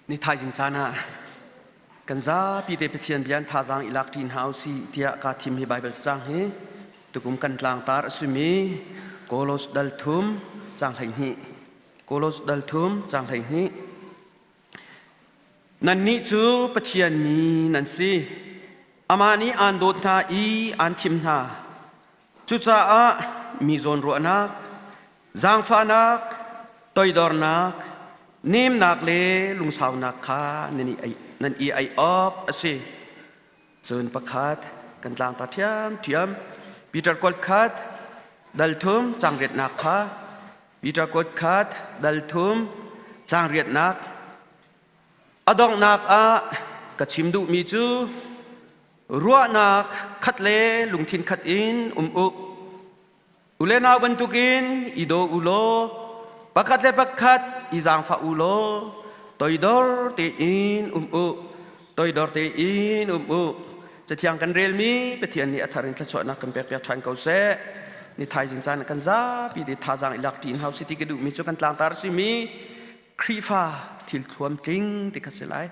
Ni thaizing caan ah kan zapi te Pathian bia thazaang i lak ṭi hna usih tiah kaa thim hi Baibal cacang hi tukum kan tlangtar a simi Kolos dal thum caang 12 Kolos dal thum caang 12 Nannih cu Pathian mi nan si. Amah nih aan dawt hna i aan thim hna. Cucaah mi zawnruahnak, zaangfahnak, toidornak, nemnak le lungsaunak kha nan i aih awk a si. Cun pakhat kan tlangtar ṭhiamṭhiam. Peter kuat khat dal thum caang riatnak kha Peter kuat khat dal thum caang riatnak a donghnak ah ka chim duhmi cu ruahnak khat le lungthin khat in um u. U le nau bantukin i daw u law pakhat le pakhat i zaangfah u law toidor tein um u. Toidor tein um u. Cathiang kan relmi Pathian nih a thar in thluachuahnak kan pekpiak ṭhan ko seh. Ni thaizing caan kan zapi te thazaang i lak ṭi in hau si ti ka duhmi cu kan tlangtar a simi Khrihfa thil thuam tling ti kha si lai.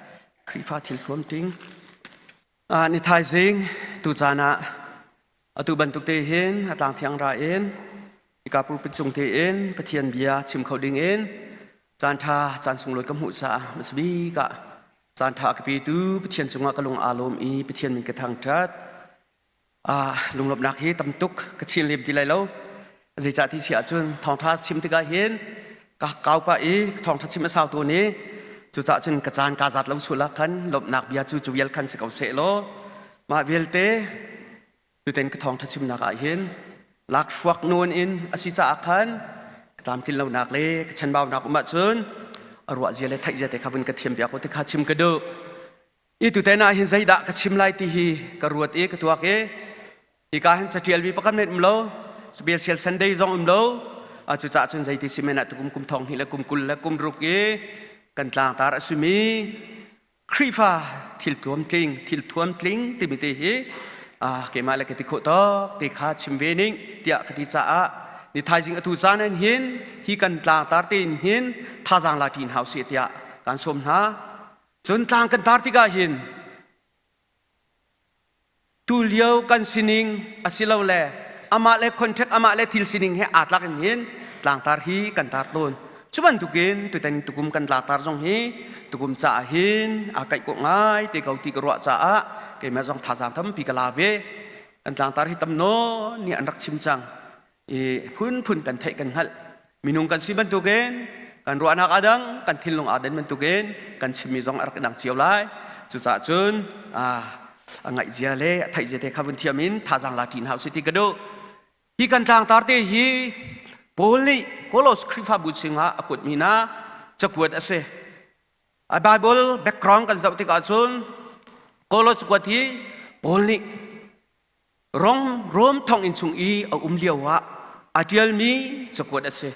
Khrihfa thil thuam tling. Ni thaizing tu caan ah atu bantuk te hin a tlang thiang ra in hika pulpit cung te in Pathian bia chim kho ding in caan ṭha caan sunglawi ka hmuh caah hmasabik ah caan ṭha ka petu Pathian cungah ka lung aa lawm i Pathian min ka thangṭhat. Lunglawmhnak hi tam tuk ka chin lem ti lai lo. Zeicah ti si ahcun thawngṭha chim tikah hin ka kau pah i thawngṭha chim a sau tawn i cucaah cun ka caan kaa zat lo sul ah khan lawmhnak bia cu cu vial khan si ko seh law mah vialte tuten ka thawngṭha chimnak ah hin lakhruak nawn in a si caah khan ka tlamtlin lonak le ka chanbaunak um ahcun a ruah zia le theih zia te kha vun ka thiam piak u ti kha chim ka duh. I tuten ah hin zeidah ka chim lai ti hi ka ruat i ka tuak i hika hin catialmi pakhat men um lo, special Sunday zong um lo. Cucaah cun zeiti si men ah tukum kum thong hnih le kum 20 le kum ruk i kan tlangtar a simi Khrihfa thil thuam tling thil thuam tling timi te hi keimah le ka ti khawh tawk te kha chim ve ning tiah ka ti caah ni thaizing atu caan in hin hi kan tlangtar te in hin thazaang la ṭin hau sih tiah kan sawm hna. Cun tlang kan tar tikah hin tulio kan sining asilole amah le contract amah le thil sining he aa tlak in hin tlangtar hi kan tar tawn. Cu bantukin tutan tukum kan tlangtar zong hi tukum caah hin aa kaih kawh ngai te ko ti ka ruah caah keimah zong thazaang tampi ka la ve. Kan tlangtar hi tam nawn nih an rak chim cang. I phunphun kan theih kan hngalh. Minung kan si bantukin kan ruahnak aa dang, kan thinlung aa dan bantukin kan chimmi zong a rak i dang cio lai. Cucaah cun a ngaihzia le a theihzia te kha vun thiam in thazaang la ṭi hna usih ti ka duh. Hi kan tlangtar te hi Paul nih Kolos Khrihfabu chungah a kuatmi hna cakuat a si. A Bible background kan zoh tikah cun Kolos cakuat hi Paul nih Rom Rom thonginn chung i a um lio ah a ṭialmi cakuat a si.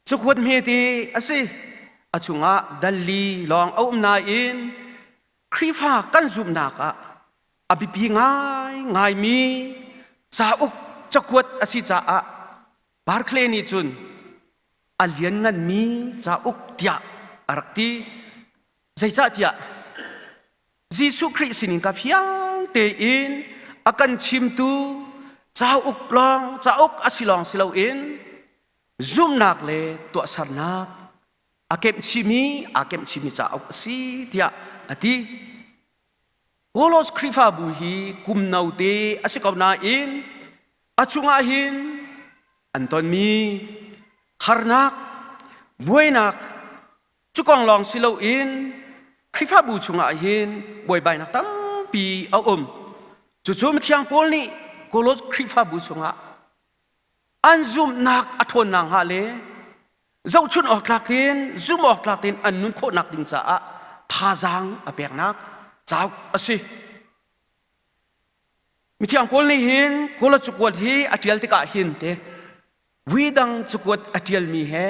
Cakuat hmete a si. A chungah dalli lawng a um nain Khrihfa kan zumhnak ah a biapi ngaingaimi cauk cakuat a si caah Barclay nih cun a liannganmi cauk tiah a rak ti. Zeicahtiah Jesuh Khrih sinin ka fiang tein a kan chimtu cauk lawng cauk a si lawng si loin zumhnak le tuahsernak a kemhchihmi aa kemhchihmi cauk a si tiah a ti. Kolos Khrihfabu hi kum note a si ko nain a chungah hin an tonmi harnak, buainak, Cu kong lawng si loin Khrihfabu chungah hin buaibainak tampi a um. Cucu Mithiang Paul nih Kolos Khrihfabu chungah an zumhnak a ṭhawnnak hnga le zohchunh awk tlak in zumh awk tlak in an nun khawhnak ding caah thazaang a peknak cauk a si. Mithiang Paul nih hin Kolos cakuat hi a ṭial tikah hin te Vuidang cakuat a ṭialmi he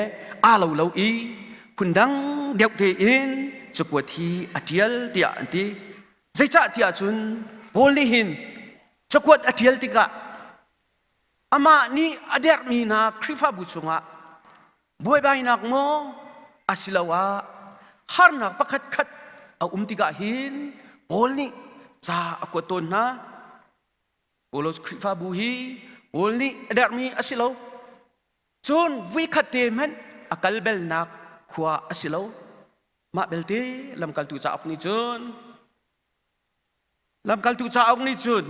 aa lo lo i phundang deuh tein cakuat hi a ṭial tiah an ti. Zeicah tiah cun Paul nih hin cakuat a ṭial tikah amah nih a derhmi hna Khrihfabu chungah buaibainak maw asiloah Harnak pakhat khat a um tikah hin Paul nih ca a kuat tawn hna. Kolos Khrihfabu hi Paul nih a derhmi a si lo. Cun vuikhat te hmanh a kal belnak khua a si lo. Mah belte lamkaltu cauk nih cun Lamkaltu cauk nih cun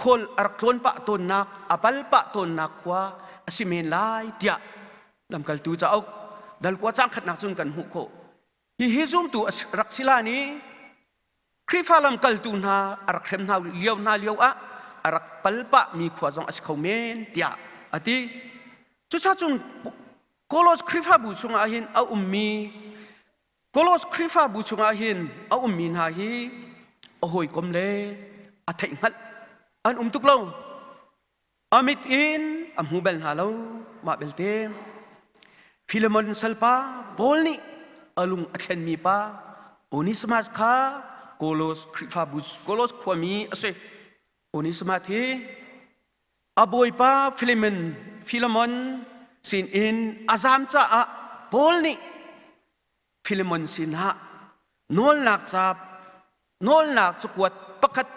khawl a rak tlawn pah tawnnak, a pal pah tawnnak khua a si men lai tiah lamkaltu cauk dal kua cang khatnak cun kan hmuh khawh. Hihi zumtu a rak si lan i Khrihfa lamkaltu hna a rak hrem hna lio hna lio ah a rak pal pahmi khua zong a si kho men tiah a ti. Cucacun Kolos Khrihfabu chungah hin a ummi Kolos Khrihfabu chungah hin a ummi hna hi a hawikom le a theihhngalh an um tuk lo. A mit in a hmu bal hna lo. Mah belte Philemon salpa Paul nih a lung a thlenmi pa Onesimus kha Kolos Khrihfabu Kolos khuami a si. Onesimus hi a bawipa Philemon Philemon sinin a zaam caah Paul nih Philemon sinah nawlnak ca nawlnak cakuat pakhat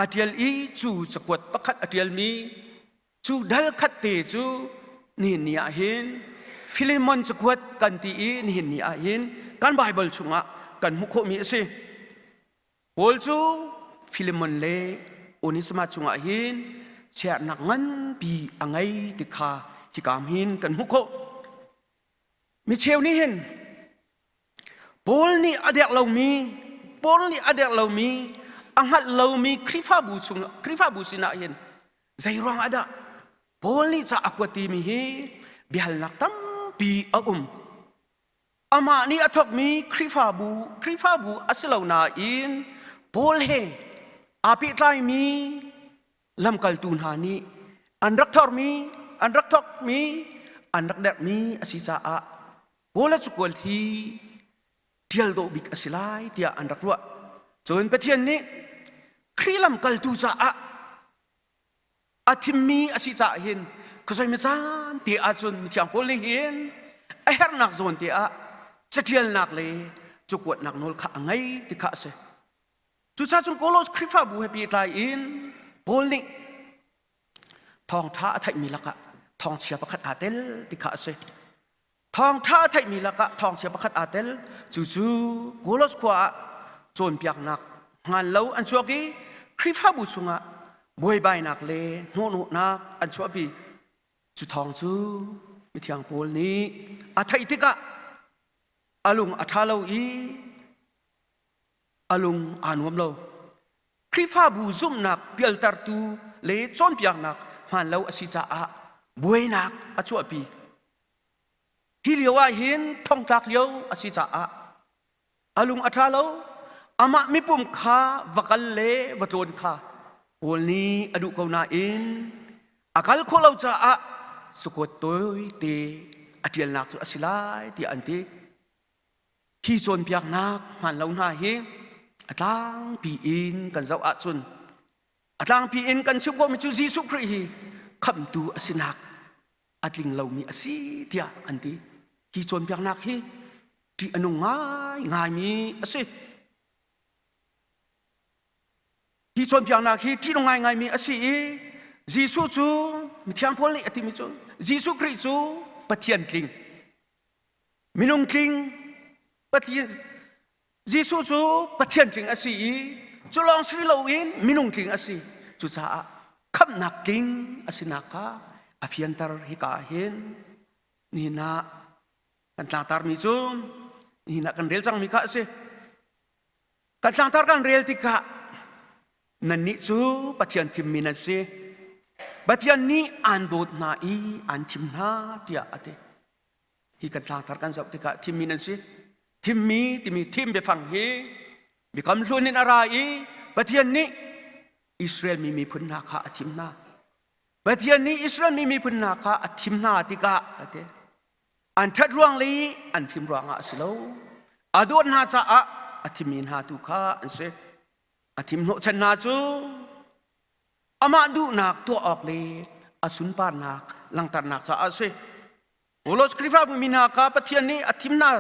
a ṭial i cu cakuat pakhat a ṭialmi cu dal khat te cu nihin ni ah hin Philemon cakuat kan ti i nihin ni ah hin kan Baibal chungah kan hmuh khawhmi a si. Paul cu Philemon le Onesimus cungah hin chiahnak nganpi a ngei ti kha hika hin kan hmuh khawh. Mi cheu nih hin Paul nih a derh lomi Paul nih a derh lomi a hngalh lomi Khrihfabu chung Khrihfabu sinah hin zei ruang ah dah Paul nih ca a kuat timi hi biahalnak tampi a um. Amah nih a thawkmi Khrihfabu Khrihfabu a si lo nain Paul he aa pehtlaimi lamkaltu hna nih an rak thormi an rak thawkmi an rak derhmi a si caah Paul a cukual hi ṭial dawh bik a si lai tiah an rak ruah. Cun Pathian nih Khrih lamkaltu caah a thimmi a si caah hin khuazei mi caan te ahcun mithiang Paul nih hin a herhnak zawn te ah caṭialnak le cakuatnak nawl kha a ngei ti kha a si. Cucaah cun Kolos Khrihfabu he pehtlai in Paul nih thawngṭha a theihmi lakah thawngchia pakhat aa tel ti kha a si. Thawngṭha a theihmi lakah thawngchia pakhat aa tel. Cucu Kolos khua ah cawnpiaknak hngal lo an chuak i Khrihfabu chungah buaibainak le hnawhnawhnak an chuahpi. Cu thawng cu mithiang Paul nih a theih tikah a lung a ṭha lo i a lung aa nuam lo. Khrihfabu zumhnak pialtertu le cawnpiaknak hmaan lo a si caah buainak a chuahpi. Hi lio ah hin thongtlak lio a si caah a lung a ṭha lo. Amah mipum kha va kal le va tlawn kha Paul nih a duh ko nain a kal khawh lo caah cakuat tawite a ṭialnak cu a si lai tiah an ti. Hi cawnpiaknak hmaan lo hna hi a tlangpi in kan zoh ahcun a tlangpi in kan chim khawhmi cu Jesuh Khrih hi khamhtu a sinak a tling lomi a si tiah an ti. Hi cawnpiaknak hi ṭih a nung ngaingaimi a si. Hi cawnpiaknak hi ṭih nung ngaingaimi a si i Jesuh cu Mithiang Paul nih a timi cu Jesuh Khrih cu Pathian tling Minung tling Pathian Jesuh cu Pathian tling a si i cu lawng si loin minung tling a si. Cucaah khamhnak tling a sinak kha a fianter hika ah hin nihin ah kan tlangtarmi cu nihin ah kan rel cangmi kha a si. Kan tlangtar kan rel tikah nannih cu Pathian thimmi nan si. Pathian nih aan dawt hna i aan thim hna tiah a ti. Hi kan tlangtar kan zoh tikah thimmi nan si. Thimmi timi thim biafang hi biakam hlun in a ra i Pathian nih Israel mi miphun hna kha a thim hna. Pathian nih Israel mi miphun hna kha a thim hna tikah a ti. An ṭhat ruang le an fim ruangah a si lo. A dawt hna caah a thimmi hna tu kha an si. A thim hnawhchan hna cu amah duhnak tuah awk le a sunparnak langhternak caah a si. Paulos Khrihfabu mi hna kha Pathian nih a thim hna.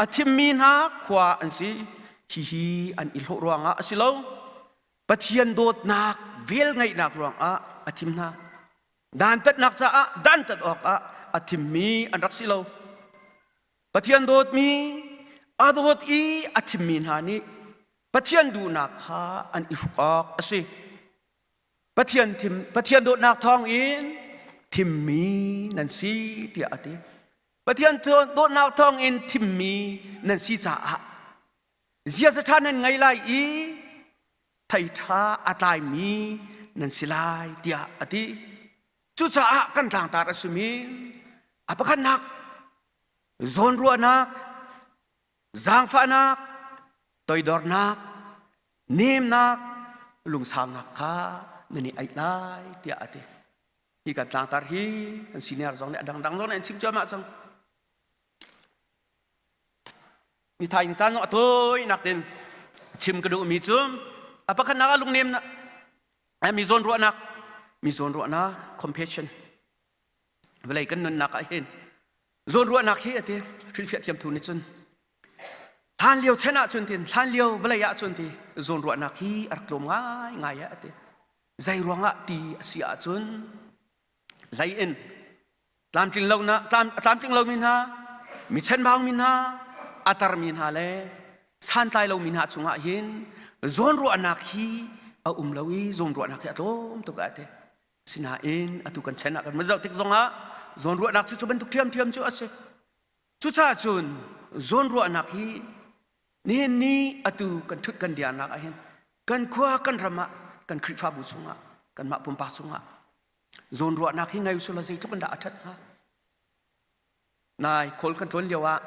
a thimmi hna khua an si. Hihi an i hlawh ruangah a si lo. Pathian dawtnak velngeihnak ruangah a thim hna. Dantatnak caah dantat awkah a thimmi an rak si lo. Pathian dawtmi a dawt i a thimmi hna nih Pathian duhnak kha an i hruk awk a si. Pathian thim Pathian dawtnak thawngin thimmi nan si tiah a ti. Pathian dawtnak thawngin thimmi nan si caah ziaza ṭha nan ngei lai i thei ṭha a tlaimi nan si lai tiah a ti. Cucaah kan tlangtar a simi a pakhatnak zawnruahnak, zaangfahnak, toidornak, nemnak, lungsaunak kha nan i aih lai tiah a ti. Hi kan tlangtar hi kan senior zong nih a dangdang zong nih an chim cuahmah cang. Ni thaing caan zong a tawinak tin chim ka duhmi cu a pakhatnak ah lungnemnak mi zawn ruahnak mi zawn ruahnak compassion vawlei kan nunnak ah hin zawn ruahnak hi ati hrilhfiah thiam thu nih cun hlan lio chan ah cun tin hlan lio vawlei ah cun ti zawn ruahnak hi a rak tlawm ngai ngai ati zei ruangah ti a si ahcun hlei in tlamtling lo na tlam tlamtling lomi hna mi chenbau mi hna a tarmi hna le santlai lomi hna chungah hin zawnruahnak hi a um lo i zawnruahnak hi a tlawm tuk a ti sinain atu kan chan ah kan van zoh tik zongah zawnruahnak cu cu bantuk ṭhiamṭhiam cu a si cucaah cun zawnruahnak hi nihin ni atu kan ṭhut kan diarnak ah hin kan khua kan ram ah kan Khrihfabu chungah kanmah pumpak chungah zawnruahnak hi ngei usulaw zeitluk in dah a ṭhat hnga nai khawl kan ṭuan lio ah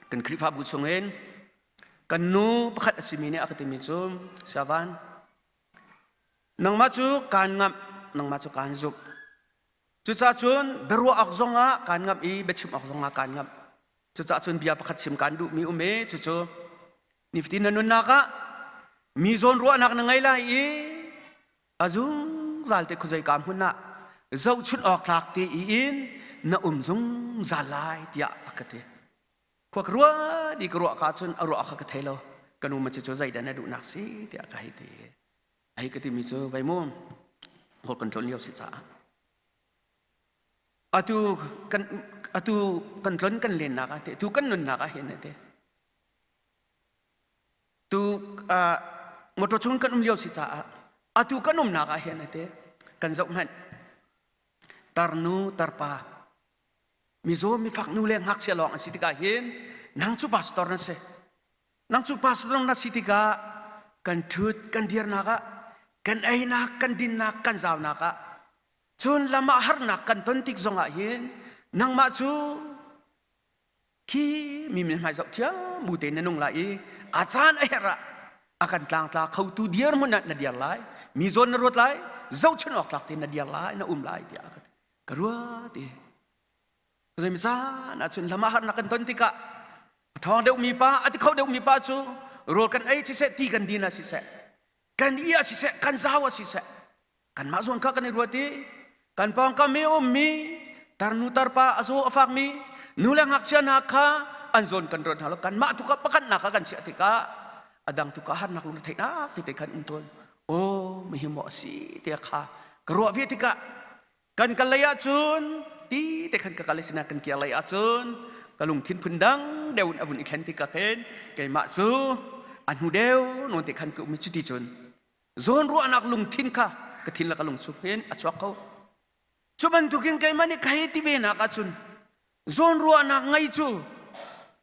kan Khrihfabu chungin kan nu pakhat a simi nih a ka timi cu Savan nangmah cu kaan ngamh nangmah cu kaan zumh cucaah cun biaruah awk zongah kaan ngamh i biachim awk zongah kaan ngamh cucaah cun bia pakhat chim kaan duhmi um i cucu nifatin na nunnak ah mi zawn ruahnak na ngei lai i a zungzal te khuazei ka hmun ah zohchunh awk tlak te in na um zungzal lai tiah a ka ti khua ka ruah di ka ruah ka cun a ruah kha ka thei lo ka nu ma cu cu zeidah na duhnak si tiah ka hei ti hei ka timi cu vei mu ngol kan tlon lio si caah atu kan atu kan tlon kan lennak ah te tu kan nunnak ah hin te Tu motor chung kan um lio si caah atu kan umnak ah hin ate kan zoh hmanh tarnu tarpa mizaw mifak nu le ngakchia lawng an si tikah hin nang cu pastor na si nang cu pastor na si tikah kan ṭhut kan dirnak ah kan einak kan dinnak kan zaunak ah cun lam ah harnak kan ton tik zongah hin nangmah cu Khi mi min hmai zoh thiam bu tein na nung lai i a caan a herh ah a kan tlangtla khotu dirhmun ah na dir lai mi zawn na ruat lai zohchun awk tlak tein na dir lai na um lai tiah ka ti ka ruat i zei caan ahcun lam ah harnak kan ton tikah a ṭhawng deuhmi pa a ti kho deuhmi pa cu rawl kan ei siseh ti kan din ah siseh kan i ah siseh kan zau ah siseh kanmah zawn kha kan i ruat i kan pawngkam i ummi tarnu tarpa a zaw a fakmi nu le ngakchia hna kha an zawn kan ruat hna lo kanmah tu kha pakhatnak kha kan chiah tikah a dang tu ka harnak lung theihnak tete khan um tawn aw mihi maw a si te kha ka ruah ve tikah kan kal lei ahcun ti te khan ka kal sinah kan kir lei ahcun ka lungthin phun dang deuh in a vun i thlen tikah khin keimah cu a hnu deuh nawn te khan ka um i cuti cun zawnruahnak lungthin kha ka thin le ka lung chung hin a chuak ko cu bantukin keimah nih ka hei ti ve nak ahcun zawnruahnak ngei cu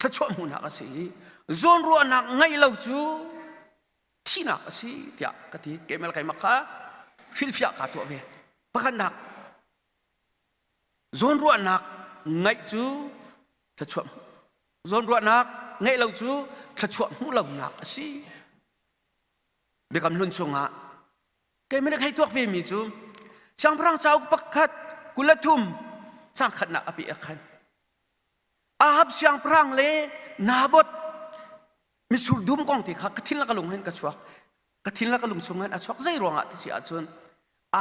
thluachuah hmuhnak a si i zawnruahnak ngeih lo cu thihnak a si tiah ka ti keimah le keimah kha hrilhfiah kaa tuah ve pakhatnak zawnruahnak ngeih cu thluachuah zawnruahnak ngeih lo cu thluachuah hmuh lonak a si Biakam Hlun chungah keimah nih hei tuak vemi cu siangpahrang cauk pakhat 23 cang khatnak a pe a khan Ahab siangpahrang le Naboth mitsur dum kong te kha ka thin le ka lung hin ka chuak ka thin le ka lung chung hin a chuak zei ruangah ti si ahcun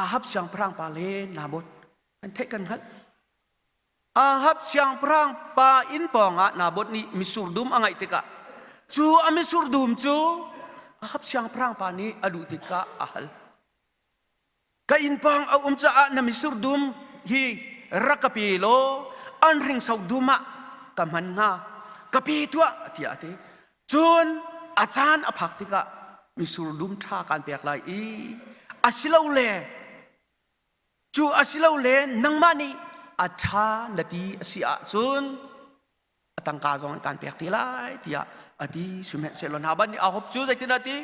Ahab siangpahrang pa le Naboth an theih kan hngalh. Ahab siangpahrang pa inn pawngah Naboth nih mitsur dum a ngeih tikah cu a mitsur dum cu Ahab siangpahrang pa nih a duh tikah a hal. Ka inn pawng a um caah na mitsur dum hi rak ka pe law an hringso dum ah ka hman hnga ka pe tuah tiah a ti. Cun a caan a phak tikah mitsur dum ṭha kaan pek lai i asilole Cu a si lo le nangmah nih a ṭha na ti a si ahcun a tangka zong an kan pek te lai tiah a ti. Sihmanhsehlaw Nabal nih Ahab cu zeitin a ti?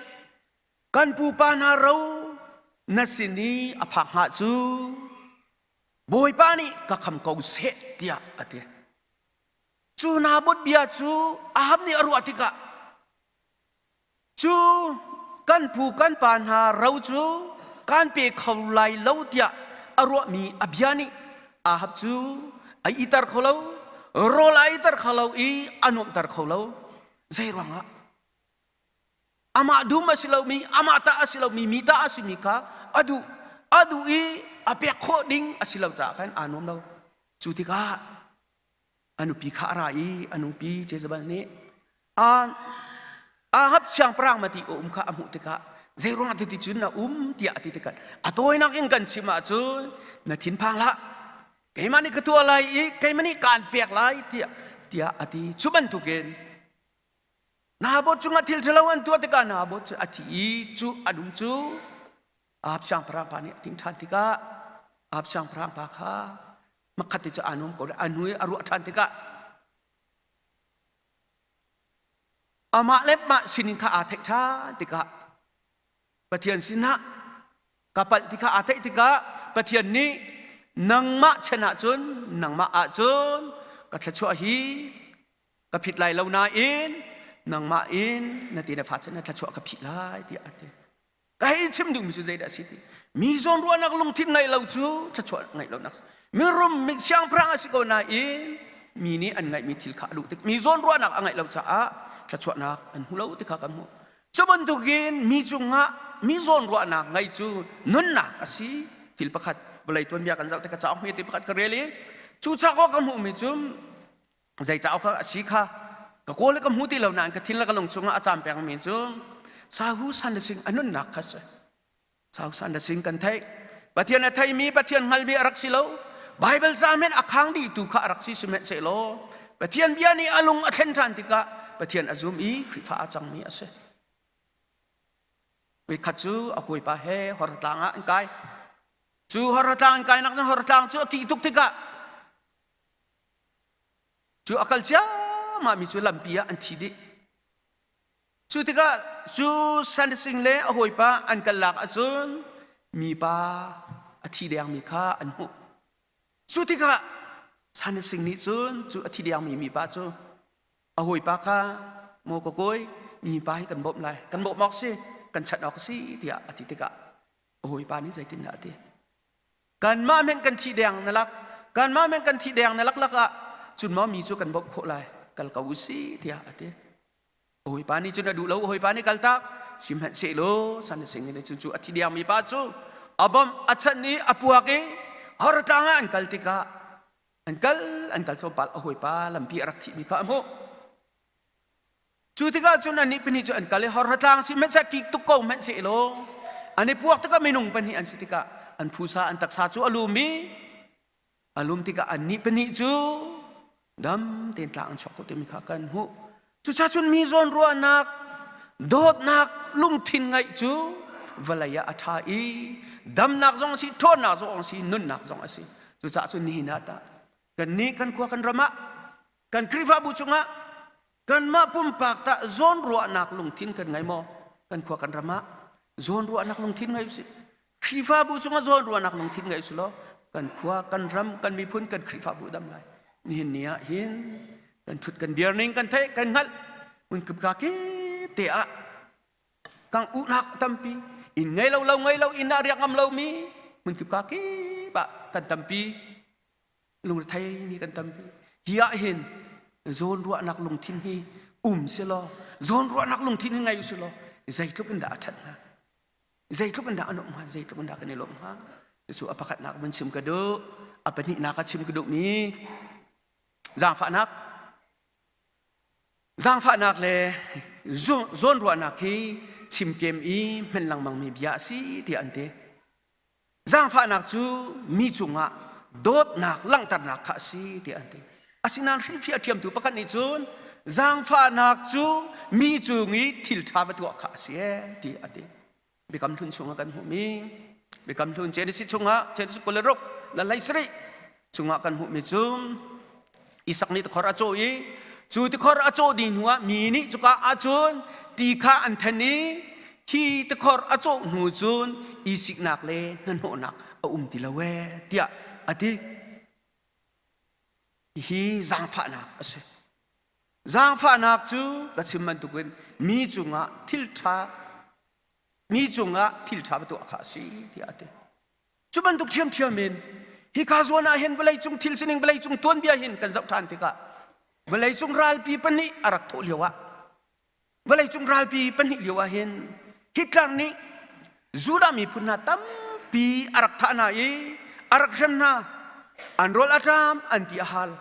Kan pupa hna ro na sin i a phak hnga cu Bawipa nih ka kham ko seh tiah a ti. Cu Naboth bia cu Ahab nih a ruah tikah Cu kan pu kan pa hna ro cu kan pe kho lai lo tiah a ruahmi a bia nih Ahab cu a iter kho lo, rawl a iter kho lo i a nuamhter kho lo. Zei ruangah? Amah dum a si lomi, amah ta a si lomi, mi ta a simi kha a duh. A duh i a pek khawh ding a si lo caah khan aa nuam lo. Cu tikah a nupi kha a ra i a nupi Jezebel nih Ahab siangpahrang mati a um kha a hmuh tikah zeiruangah ti cun na um tiah a ti tikah a tawinak in kan chim ahcun na thinphang hlah keimah nih ka tuah lai i keimah nih kaan pek lai tiah tiah a ti cu bantukin Naboth cungah thil ṭhalo an tuah tikah Naboth cu a thi i cu a dum cu Ahab siangpahrang pa nih a ting ṭhan tikah Ahab siangpahrang pa kha makhat te cu aa nuam ko a hnu i a ruah ṭhan tikah amah le mah sining kha aa theih ṭhan tikah Pathian sinah ka palh ti kha aa theih tikah Pathian nih nangmah chan ahcun nangmah ahcun ka thluachuah hi ka phit lai lo nain nangmah in na ti na fa chan na thluachuah ka phit lai tiah a ti. Ka hei chim duhmi cu zeidah a si ti mi zawn ruahnak lungthin ngeih lo cu thluachuah ngeih lonak mirum mi siangpahrang a si ko nain mi nih an ngeihmi thil kha a duh tik mi zawn ruahnak a ngeih lo caah thluachuahnak an hmu lo ti kha kan hmuh cu bantukin mi cungah mi zawn ruahnak ngei cu nunnak a si thil pakhat vawlei tuanbia kan zoh tikah cauk hmete pakhat ka rel i cu cauk ka hmuhmi cu zei cauk kha a si kha ka kawl ka hmu ti lo nain ka thin le ka lung chungah a cam pengmi cu Sahu San le Sing a nunnak kha si Sahu San le Sing kan theih Pathian a theimi Pathian hngalmi a rak si lo Bible ca men a khang dih tu kha a rak si sihmanhsehlaw Pathian bia nih a lung a thlen ṭhan tikah Pathian a zum i Khrihfa a cangmi a si Voikhat cu a hawipa he hortlang ah an kai cu hortlang an kainak cun hortlang cu a kih tuk tikah Cu a kal ciammah mi cu lampi ah an thi dih. Cu tikah cu Sandising le a hawipa an kal lak ahcun mipa a thi dengmi kha an hmuh. Cu tikah Sandising nih cun cu a thi dengmi mipa cu a hawipa kha maw ka kawi mipa hi kan bawmh lai kan bawmh awk si kan chanh awk si tiah a ti tikah a hawipa nih zeitindah a ti Kanmah men kan thi deng na lak kanmah men kan thi deng na lak lak ah cun maw mi cu kan bawmh khawh lai kal ko usih tiah a ti. Hawipa nih cun a duh lo hawipa nih kal tak sihmanhsehlaw san sing in cun cu a thi deng mi pa cu a bawmh a chanh i a puak i hortlang ah an kal tikah an kal an kal tlawmpal a hawipa lampi a rak thih mi kha a hmuh Cu tikah cun annih pahnih cu an kal i horhatlang si hmanh seh kik tuk ko hmanh sehlaw an i puak tikah minung pahnih an si tikah an phusa an taksa cu a lum i a lum tikah annih pahnih cu dam tein tlang an chuak ko timi kha kan hmuh. Cucaah cun mi zawn ruahnak dawtnak lungthin ngaih cu vawlei ah a ṭha i damnak zong a si ṭhawnnak zong a si nunnak zong a si. Cucaah cun nihin ah tah kannih kan khua kan ram ah kan Khrihfabu chungah Kanmah pumpak tah zawnruahnak lungthin kan ngei maw? Kan khua kan ram ah zawnruahnak lungthin ngei usih. Khrihfabu chungah zawnruahnak lungthin ngei usih law kan khua, kan ram, kan miphun, kan Khrihfabu dam lai. Nihin ni ah hin kan thut kan dir ning kan theih kan hngalh mun ka kip te ah kang uhnak tampi inn ngei lo lo ngei lo inn ah riak ngam lomi mun kip ka kip ah kan tampi lungretheimi kan tampi hi ah hin zawnruahnak lungthin hi um selaw zawnruahnak lungthin hi ngei usih law zeitluk in dah a ṭhat hnga zeitluk in dah a nuamh hnga zeitluk in dah kan i lawmh hnga cu a pakhatnak van chim ka duh a pahnihnak a chim ka duhmi. Zaangfahnak. Zaangfahnak le zawnruahnak hi chimkem i hman lengmangmi bia a si tiah an ti. Zaangfahnak cu mi cungah dawtnak langhternak kha a si tiah an ti. Asinain hrilhfiah thiamtu pakhat nih cun zaangfahnak cu mi cung i thil ṭha va tuah kha a si ee ti a ti. Biakam Hlun chungah kan hmuhmi Biakam Hlun Genesis chungah Genesis 26 le 17 chungah kan hmuhmi cu Isak nih tikhor a cawh i cu tikhor a cawh dih hnuah mi nih cuka ahcun ti kha an then i hi tikhor a cawh hnu cun i siknak le hnahnawhnak a um ti lo ee tiah a ti. Hi zaangfahnak a si. Zaangfahnak cu ka chim bantukin mi cungah thil ṭha mi cungah thil ṭha va tuah kha a si tiah a ti. Cu bantuk ṭhiamṭhiam in hika zawn ah hin vawleicung thil sining vawleicung tuanbia hin kan zoh ṭhan tikah vawleicung ralpi pahnih a rak thawh lio ah vawleicung ralpi pahnih lio ah hin Hitler nih Judah miphun hna tampi a rak thah hna i a rak hrem hna. An rawl a ṭam an ti a hal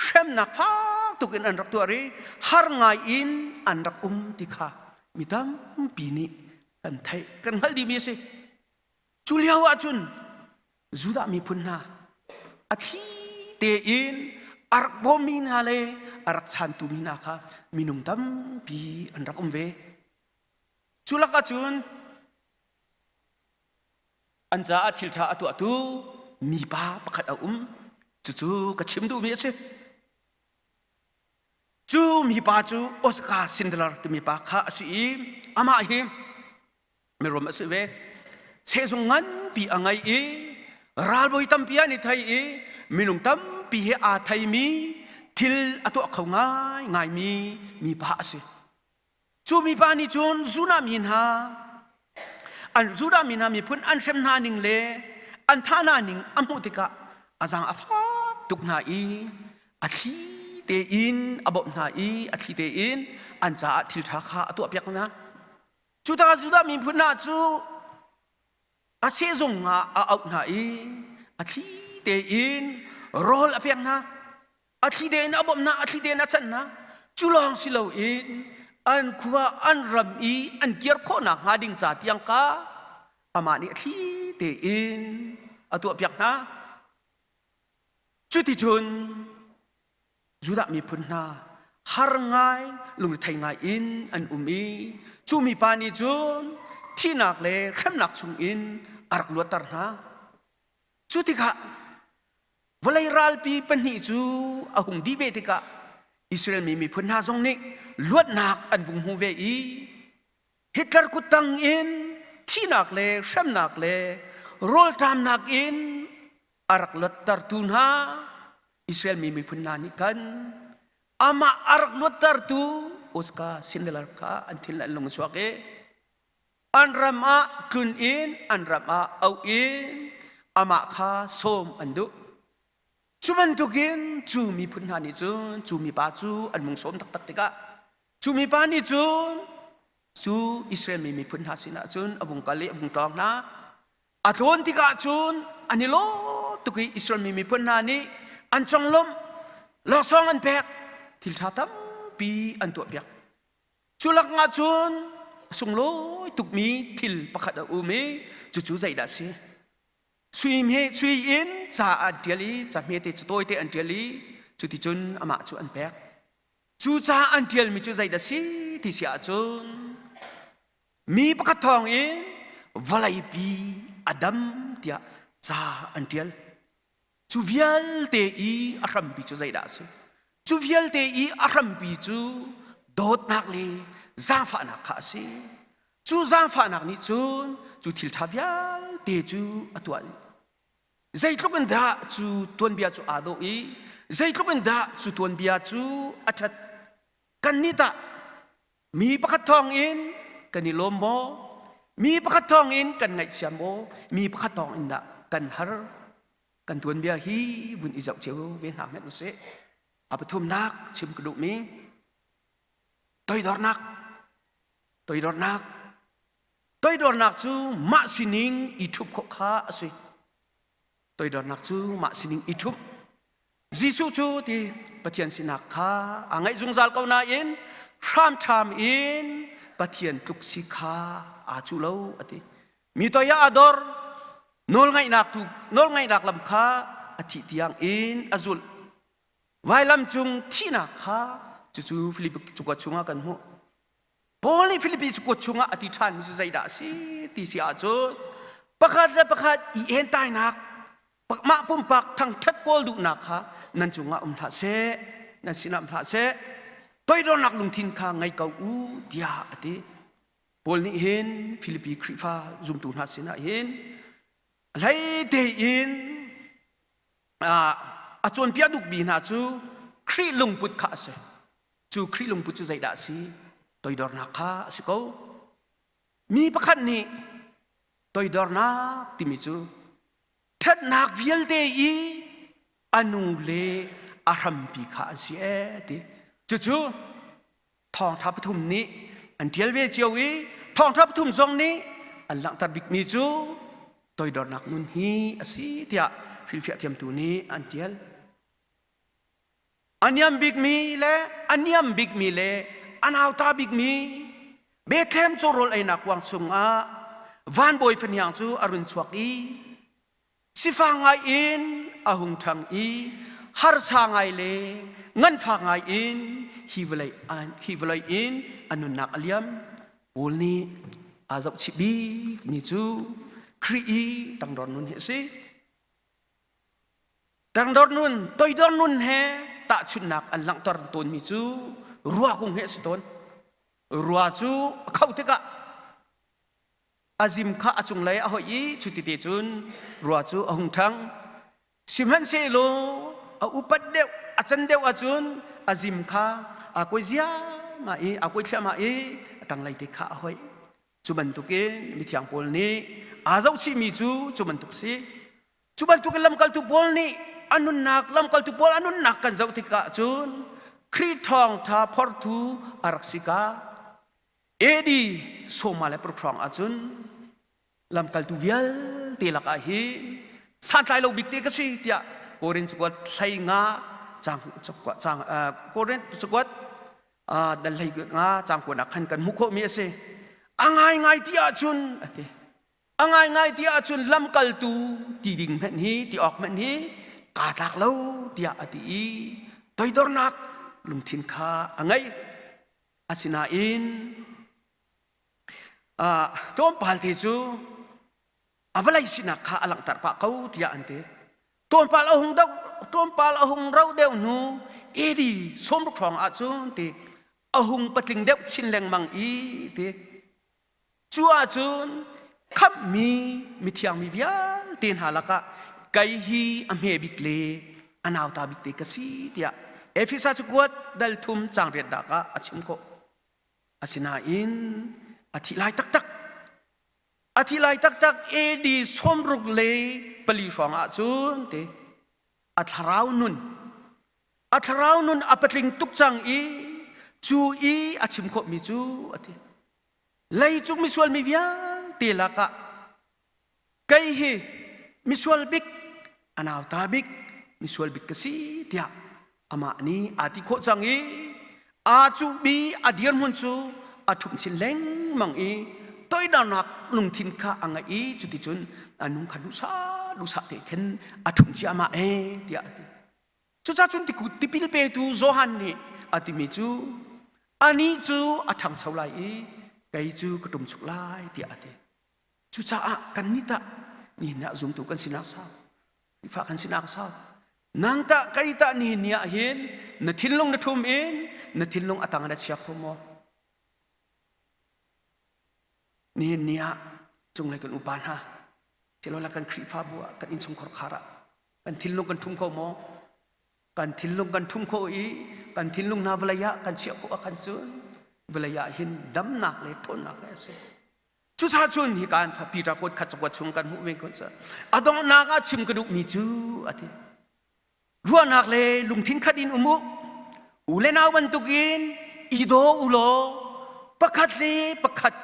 hremnak fak tuk in an rak tuar i har ngai in an rak um ti kha mi tampi nih kan theih kan hngalh dihmi a si. Cu lio ahcun Judah miphun hna a thli tein a rak bawmmi hna le a rak chantumi hna kha minung tampi an rak um ve. Cu lakah cun an caah thilṭha a tuahtu mipa pakhat a um. Cucu ka chim duhmi a si. Cu mipa cu Oscar Schindler timi pa kha a si i amah hi mirum a si ve sehzung nganpi a ngei i ralbawi tampi an i thei i minung tampi he aa theimi thil a tuah kho ngai ngaimi mipa a si cu mipa nih cun Judah mi hna an Judah mi hna miphun an hrem hna ning le an thah hna ning a hmuh tikah a zaang a fak tuk hna i a thli tein a bawmh hna i a thli tein an caah thil ṭha kha a tuahpiak hna Cu tikah Judah miphun hna cu a sehzung ah a auh hna i a thli tein rawl a pek hna, a thli tein a bawmh hna, a thli tein a chanh hna. Cu lawng si loin an khua an ram i an kir khawhnak hnga ding ca tiang kha amah nih a thli tein a tuahpiak hna. Cuticun Judah miphun hna har ngai lungrethei ngai in an um i cu mipa nih cun thihnak le hremnak chungin a rak luatter hna. Cu tikah vawlei ralpi pahnih cu a hung dih ve tikah Israel mi miphun hna zong nih luatnak an vung hmu ve i Hitler kuttang in thihnak le hremnak le rawlṭamnak in a rak luattertu hna Israel mi miphun hna nih khan amah a rak luattertu Oscar Schindler kha an thin le an lung a chuak i an ram ah tlun in an ram ah auh in amah kha sawm an duh. Cu bantukin cu miphun hna nih cun cu mipa cu an mung sawm taktak tikah cu mipa nih cun cu Israel mi miphun hna sinah cun a vung kal i a vung tlawng hna. A tlawn tikah cun an i lawm tuk i Israel mi miphun hna nih an conglawmh, laksawng an pek, thil ṭha tampi an tuahpiak. Cu lakah cun a sunglawi tukmi thil pakhat a um i cucu zeidah a si? Sui hme sui in ca an ṭial i ca hmete ca tawite an ṭial i cuticun amah cu an pek. Cu ca an ṭialmi cu zeidah a si ti si ahcun Mi pakhat thawng in vawleipi a dam tiah ca an ṭial. Cu vialte i a hrampi cu zeidah a si? Cu vialte i a hrampi cu dawtnak le zaangfahnak kha a si. Cu zaangfahnak nih cun cu thil ṭha vialte cu a tuah. Zeitluk in dah cu tuanbia cu aa dawh i zeitluk in dah cu tuanbia cu a ṭhat. Kannih tah Mi pakhat thawngin kan i lawm maw? Mi pakhat thawngin kan ngaihchia maw? Mi pakhat thawngin dah kan har? Kan tuanbia hi vun i zoh cio ve hna hmanh usih. A pathumnak chim ka duhmi toidornak toidornak toidornak cu mah sining i ṭhup khawh kha a si. Toidornak cu mah sining i ṭhup. Jesuh cu ti Pathian sinak kha aa ngaih zungzal ko nain hramhram in Pathian tluk si kha aa cuh lo a ti. Mi toi ah a dor, nawlngaihnak tu nawlngaihnak lam kha a thih tiang in a zulh. Vailam cung thihnak kha cucu Filipi cakuat chungah kan hmuh. Paul nih Filipi cakuat chungah a ti ṭhanmi cu zeidah a si ti si ahcun pakhat le pakhat i entainak mah pumpak thangṭhat kawl duhnak kha nan cungah um hlah seh, nan sinah um hlah seh, toidornak lungthin kha ngei ko u tiah a ti. Paul nih hin Filipi Khrihfa zumtu hna sinah hin a hlei tein a cawnpiak duhmi hna cu Khrih lungput kha a si. Cu Khrih lungput cu zeidah a si? Toidornak kha a si ko. Mi pakhat nih toidornak timi cu ṭhatnak vialte i a nu le a hrampi kha an si ee ti. Cucu thawngṭha pathum nih an ṭial ve cio i thawngṭha pathum zong nih an langhter bikmi cu toidornak nun hi a si tiah hrilhfiah thiamtu nih an ṭial. A niam bikmi le a niam bikmi le a nauta bikmi Bethlehem cawrawl einak kuang chungah vanbawi fahniang cu a run chuak i sifak ngai in a hung ṭhang i harsa ngai le nganfak ngai in hi vawlei hi vawlei in a nunnak a liam. Paul nih aa zohchih bikmi cu Khrih i tangdor nun hi a si. Tangdor nun, toidor nun he tahchunhnak an langhter tawnmi cu rua kung hi a si tawn. Rua cu a khoh tikah a zim kha a cunglei a hoih i chutite cun rua cu a hung ṭhang. Sihmanhsehlaw a upat deuh, a can deuh ahcun a zim kha aa kuai ziahmah i aa kuai thliahmah i a tanglei te kha a hoih. Cu bantukin mithiang Paul nih aa zohchihmi cu cu bantuk si. Cu bantukin lamkaltu Paul nih a nunnak lamkaltu Paul a nunnak kan zoh tikah cun Khrih ṭhawngṭha phortu a rak si ka. AD sawma le paruk hrawng ahcun lamkaltu vialte lakah hin santlai lo bik te ka si tiah Korin cakuat hlei nga cang cang Korin cakuat dal hlei nga cang kuanak khan kan hmuh khawhmi a si. A ngaingai ti ahcun a ti. A ngaingai ti ahcun lamkaltu ti ding hmanh hi ti awk hmanh hi kaa tlak lo tiah a ti i toidornak lungthin kha a ngei. Asinain tlawmpal te cu a vawlei sinak kha a langhter pah ko tiah an ti. Tlawmpal a hung deuh tlawmpal a hung rauh deuh hnu AD 60 hrawng ahcun ti a hung patling deuh chin lengmang i ti Cu ahcun khamhmi mithiang mi vialte hna lakah kei hi a hme bik le a nauta bik te ka si tiah Efesa cakuat dal thum caang riatnak ah a chim khawh. Asinain a thih lai taktak. A thih lai taktak AD 64 hrawng ahcun te a thlarau nun a thlarau nun a patling tuk cang i cu i a chim khawhmi cu a ti. Leicung misual mi vialte lakah kei hi misual bik, a nauta bik, misual bik ka si tiah amah nih aa ti khawh cang i aa cuhmi a dirhmun cu a ṭhumh chin lengmang i toidornak lungthin kha a ngeih i cuticun a nung kha duhsah duhsah te khin a ṭhumh ciahmah ee tiah a ti. Cucaah cun tipil petu Johan nih a timi cu anih cu a ṭhangcho lai i kei cu ka ṭumchuk lai tiah a ti. Cucaah kannih tah nihin ah zumtu kan sinak sau, Khrihfa kan sinak sau. Nang tah kei tah nihin ni ah hin na thinlung na ṭhum in na thinlung a tang na chia kho maw? Nihin ni ah cunglei kan upa hna, silole kan Khrihfabu ah kan innchungkhar khar ah kan thinlung kan ṭhum kho maw kan thinlung kan ṭhum kho i kan thinlung hna vawlei ah kan chiah khawh ahkhan cun vawlei ah hin damnak le ṭhawnnak le a si cucaah cun hi kan Peter kuat khat cakuat chung kan hmuh ve ko a donghnak ah chim ka duhmi cu a ti Ruahnak le lungthin khat in um u. U le nau bantukin i daw u law pakhat le pakhat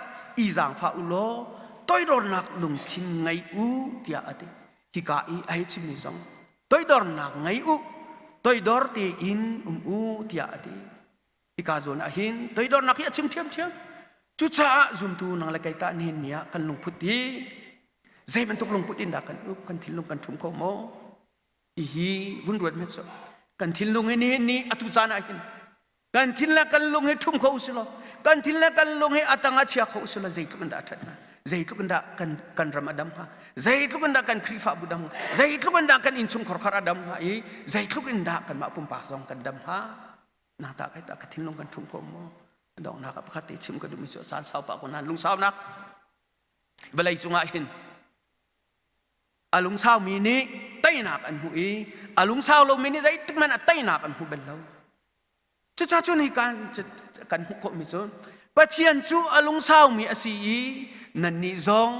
i zaangfah u law toidornak lungthin ngei u tiah a ti. Hika i a hei chimmi zong toidornak ngei u. Toidor tein um u tiah a ti. Hika zawn ah hin toidornak hi a chim ṭhiamṭhiam. Cucaah zumtu nang le kei tah nihin ni ah kan lungput hi zei bantuk lungput in dah kan up, kan thinlung kan ṭhum kho maw? Hihi vun ruat hmet Kan thinlung hi nihin ni atu caan ah hin kan thin le kan lung hi ṭhum kho usih law kan thin le kan lung hi a tang ah chia kho usih law zeitluk in dah a ṭhat hnga? Zeitluk in dah kan kan ram a dam hnga? Zeitluk in dah kan Khrihfabu dam hnga? Zeitluk in dah kan innchungkhar khar a dam hnga i zeitluk in dah kanmah pumpak zong kan dam hnga? Na ta kai ta ka thinlung kan ṭhum kho maw? Donghnak ah pakhat te chim ka duhmi cu caan sau pah ko nain lungsaunak vawlei cungah hin A lungsaumi nih teinak an hmuh i a lungsau lomi nih zeitik hmanh ah teinak an hmu bal lo. Cucaah cun hi kan kan hmuh khawhmi cu Pathian cu a lungsaumi a si i nannih zong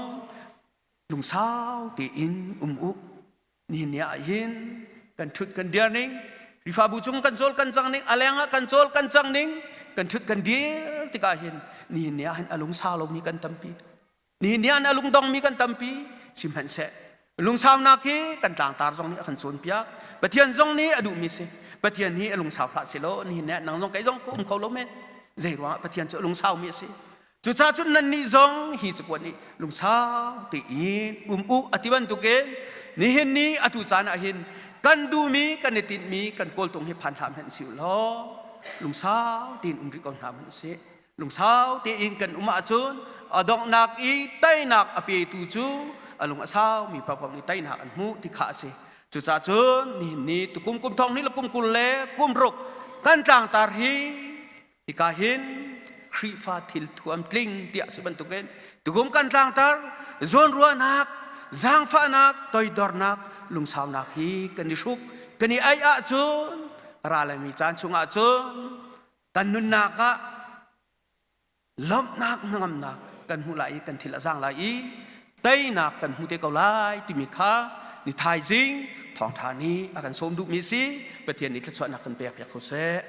lungsau tein um u. Nihin ni ah hin kan ṭhut kan dir ning, Khrihfabu chung kan cawl kan cang ning, a leng ah kan cawl kan cang ning, kan ṭhut kan dir tikah hin nihin ni ah hin a lungsau lomi kan tampi. Nihin ni ah a lungdongmi kan tampi sihmanhseh lungsaunak hi kan tlangtar zong nih a kan cawnpiak. Pathian zong nih a duhmi si. Pathian hi a lungsau hlah selaw nihin ni ah nang zong kei zong ka um kho lo men. Zei ruangah Pathian cu a lungsaumi a si. Cucaah cun nannih zong hi cakuat nih lungsau tein um u a ti bantukin nihin ni atu caan ah hin kan duhmi kan i tinhmi kan kawltung hi phan hlah hmanh si u law lungsau tein um rih ko hna hmanh usih. Lungsau tein kan um ahcun a donghnak i teinak a petu cu a lung a saumi paohpaoh nih teinak an hmuh ti kha a si. Cucaah cun nihin ni tukum kum thong hnih le kum 20 le kum ruk kan tlangtar hi hika hin Khrihfa thil thuam tling tiah si bantukin tukum kan tlangtar zawnruahnak, zaangfahnak, toidornak, lungsaunak hi kan i hruk kan i aih ahcun ra laimi caan chungah cun Kan nunnak ah lawmhnak hnangamnak kan hmuh lai i kan thil a zaang lai i teinak kan hmu te ko lai timi kha ni thaizing thawngṭha nih a kan sawm duhmi si Pathian nih thluachuahnak kan pek piak ko seh.